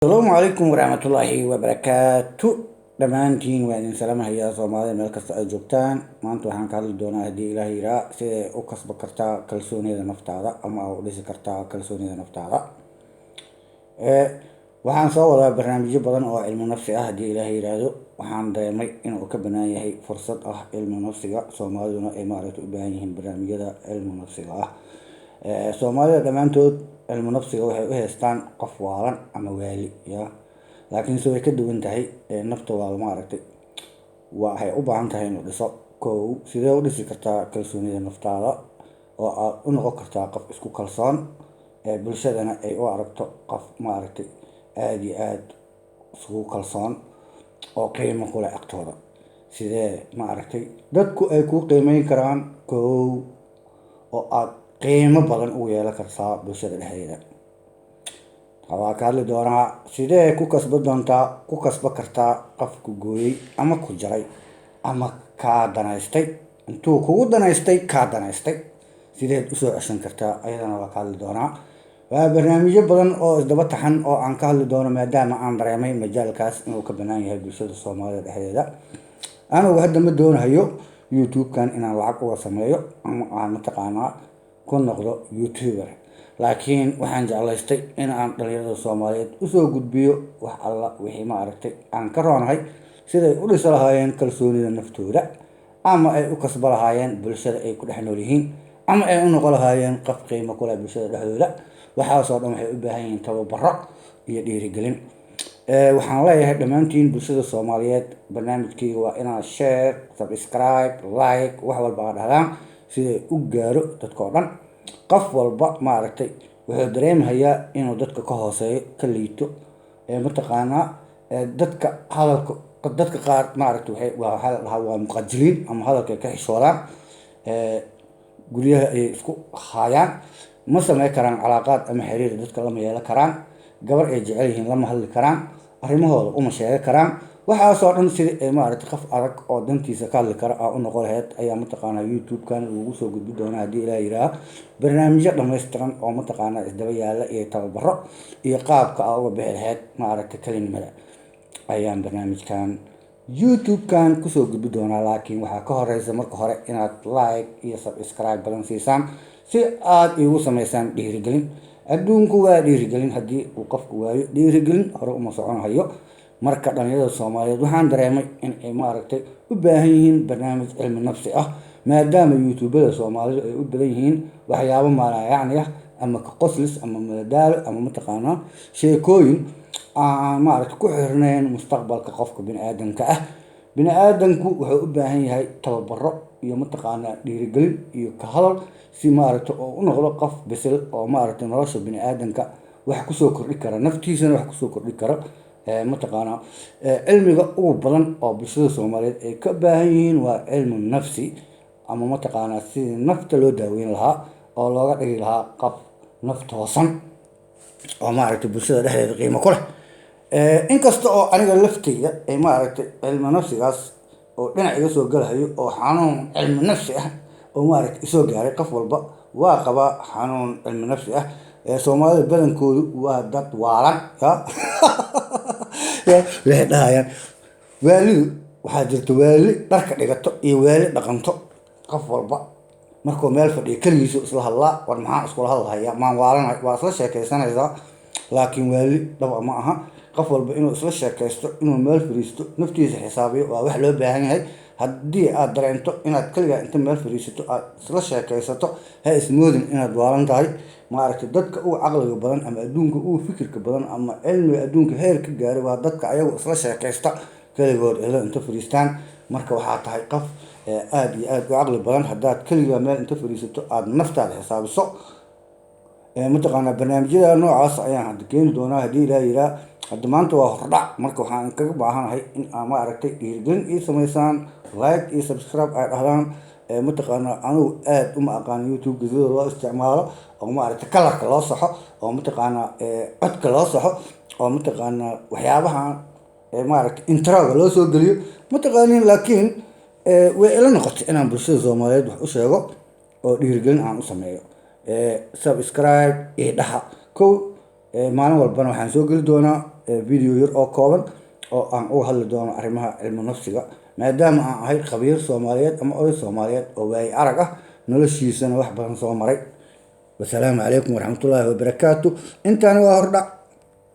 Asalaamu calaykum waraxmatullaahi wabarakaatu. Dhammaantiin waa idin salaamahayaa, Soomaalida meel kasta ay joogtaan. Maanta waxaan ka hadli doonaa, haddii Ilaah yiraa, siday u kasba kartaa kalsoonida naftaada ama u dhisi kartaa kalsoonida naftaada. Waxaan soo wadaa barnaamijyo badan oo cilmi nafsi ah, haddii Ilaah yiraahdo. Waxaan dareemay inuu ka banaan yahay fursad ah cilmi nafsiga, Soomaaliduna ay maaragtay u baahan yihiin barnaamijyada cilmi nafsiga ah. Soomaalida dhammaantood cilmi nafsiga waxay u haystaan qof waalan ama waali ya, laakiinse way ka duwan tahay. Nafta waa maaragtay waxay u baahan tahay inuu dhiso. Kow, sidee u dhisi kartaa kalsoonida naftaada oo aad u noqon kartaa qof isku kalsoon, bulshadana ay u aragto qof maaragtay aada iyo aada isugu kalsoon oo qiimo ku leh agtooda? Sidee maaragtay dadku ay kuu qiimeyn karaan, kow, oo aad qiimo badan ugu yeelan kartaa bulshada dhexdeeda? Waa ka hadli doonaa. Sidee ku kasba doontaa, ku kasba kartaa qof ku gooyey ama ku jaray ama kaa danaystay? Intuu kugu danaystay kaa danaystay, sideed usoo ceshan kartaa? Ayadana waa ka hadli doonaa. Waa barnaamijyo badan oo isdaba taxan oo aan ka hadli doono, maadaama aan dareemay majaalkaas inuu ka banaan yahay bulshada Soomaalida dhexdeeda. Anigu hadda ma doonahayo YouTube-kan inaan lacag uga sameeyo ama aan mataqaanaa ku noqdo YouTuber, laakiin waxaan jeclaystay in aan dhalinyarada Soomaaliyeed usoo gudbiyo wax alla wixii maaragtay aan ka roonahay, siday u dhisi lahaayeen kalsoonida naftooda ama ay u kasba lahaayeen bulshada ay ku dhex nool yihiin ama ay u noqon lahaayeen qof qiimo ku leh bulshada dhexdooda. Waxaasoo dhan waxay u baahan yihiin tababaro iyo dhiirigelin. Waxaan leeyahay dhammaantiin bulshada Soomaaliyeed, barnaamijkayga waa inaad share, subscribe, like, wax walba aa dhahdaan siday u gaaro dadka oo dhan. Qof walba maaragtay wuxuu dareemahayaa inuu dadka ka hooseeyo, ka liito. Mataqaanaa dadka hadalka, dadka qaar maaragtay waxay waa waxaa la dhahaa waa muqajiliin ama hadalka ay ka xishoodaan, guryaha ayay isku haayaan, ma samey karaan calaaqaad ama xiriir dadka lama yeelan karaan, gabar ay jecel yihiin lama hadli karaan, arrimahooda uma sheegan karaan. Waxaasoo dhan sidii ay maaragtay qof adag oo dantiisa ka hadli kara aa u noqon lahayd ayaa mataqaanaa YouTube-kan lagu soo gudbi doonaa, haddii Ilaah yidhaaha, barnaamijyo dhammaystiran oo mataqaanaa isdaba yaalla iyo tababaro iyo qaabka aa uga bixi lahayd maaragtay kelinimada ayaan barnaamijkan YouTube-kan kusoo gudbi doonaa. Laakiin waxaa ka horeysa marka hore inaad like iyo subscribe badan siisaan si aad iigu sameysaan dhiirigelin. Adduunku waa dhiirigelin. Haddii uu qofku waayo dhiirigelin, hore uma soconahayo. Marka dhalinyarada Soomaaliyeed waxaan dareemay in ay maaragtay u baahan yihiin barnaamij cilmi nafsi ah, maadaama YouTubada Soomaalidu ay u badan yihiin waxyaabo maalayacni ah ama ka qoslis ama madadaalo ama mataqaanaa sheekooyin aan maaragtay ku xirnayn mustaqbalka qofka bini aadamka ah. Bini aadamku wuxuu u baahan yahay tababaro iyo mataqaanaa dhiirigelin iyo ka hadal si maaragtay oo u noqdo qof bisil oo maaragtay nolosha bini aadamka wax kusoo kordhi kara, naftiisana wax kusoo kordhi kara. Mataqaanaa cilmiga ugu badan oo bulshada Soomaaliyeed ay ka baahan yihiin waa cilmu nafsi ama mataqaanaa sidii nafta loo daaweyn lahaa oo looga dhigi lahaa qof naf toosan oo maaragtay bulshada dhexdeeda qiimo ku leh. Inkasta oo aniga lafteyda ay maaragtay cilmi nafsigaas oo dhinac iga soo galahayo oo xanuun cilmi nafsi ah oo maaragtay isoo gaaray. Qof walba waa qabaa xanuun cilmi nafsi ah. Soomaalida badankoodu waa dad waalan ya. Waxay dhahayaan waalidu, waxaa jirta waali dharka dhigato iyo waali dhaqanto. Qof walba markuu meel fadhiyo keligiisu isla hadlaa: "War maxaan iskula hadlahayaa? Maan waalanay?" Waa isla sheekaysanaysaa, laakiin waali dhaba ma aha. Qof walba inuu isla sheekaysto, inuu meel fadhiisto, naftiisa xisaabiyo waa wax loo baahan yahay. Haddii aad dareento inaad keligaa inta meel fadhiisato aad isla sheekaysato, ha ismoodin inaad waalan tahay. Maaragtay dadka ugu caqliga badan ama adduunka ugu fikirka badan ama cilmiga adduunka heer ka gaaray waa dadka ayagu isla sheekaysta keligood cidlo inta fadhiistaan. Marka waxaa tahay qof aada iyo aada u caqli badan haddaad keligaa meel inta fadhiisato aada naftaada xisaabiso. Mataqaanaa barnaamijyada noocaas ayaan hadda keeni doonaa, haddii Ilaah yiraa. Hadda maanta waa hordhac. Marka waxaan kaga baahanahay in aa maaragtay dhiirigelin ii sameysaan, like iyo subscribe ay dhahdaan. Mataqaanaa anigu aada uma aqaano YouTube-ka sida loo isticmaalo oo maaragtay colorka loo saxo oo mataqaanaa codka loo saxo oo mataqaanaa waxyaabahan maaragtay introga loo soo geliyo mataqaanin, laakiin way ila noqotay inaan bulshada Soomaaliyeed wax u sheego oo dhiirigelin aan u sameeyo. Subscribe iyo dhaha kow. Maalin walbana waxaan soo geli doonaa video yar oo kooban oo aan uga hadli doono arrimaha cilmu nafsiga, maadaama aan ahay khabiir Soomaaliyeed ama oday Soomaaliyeed oo waayi arag ah, noloshiisana wax badan soo maray. Wasalaamu calaykum waraxmatullaahi wabarakaatu. Intaani waa hordhac.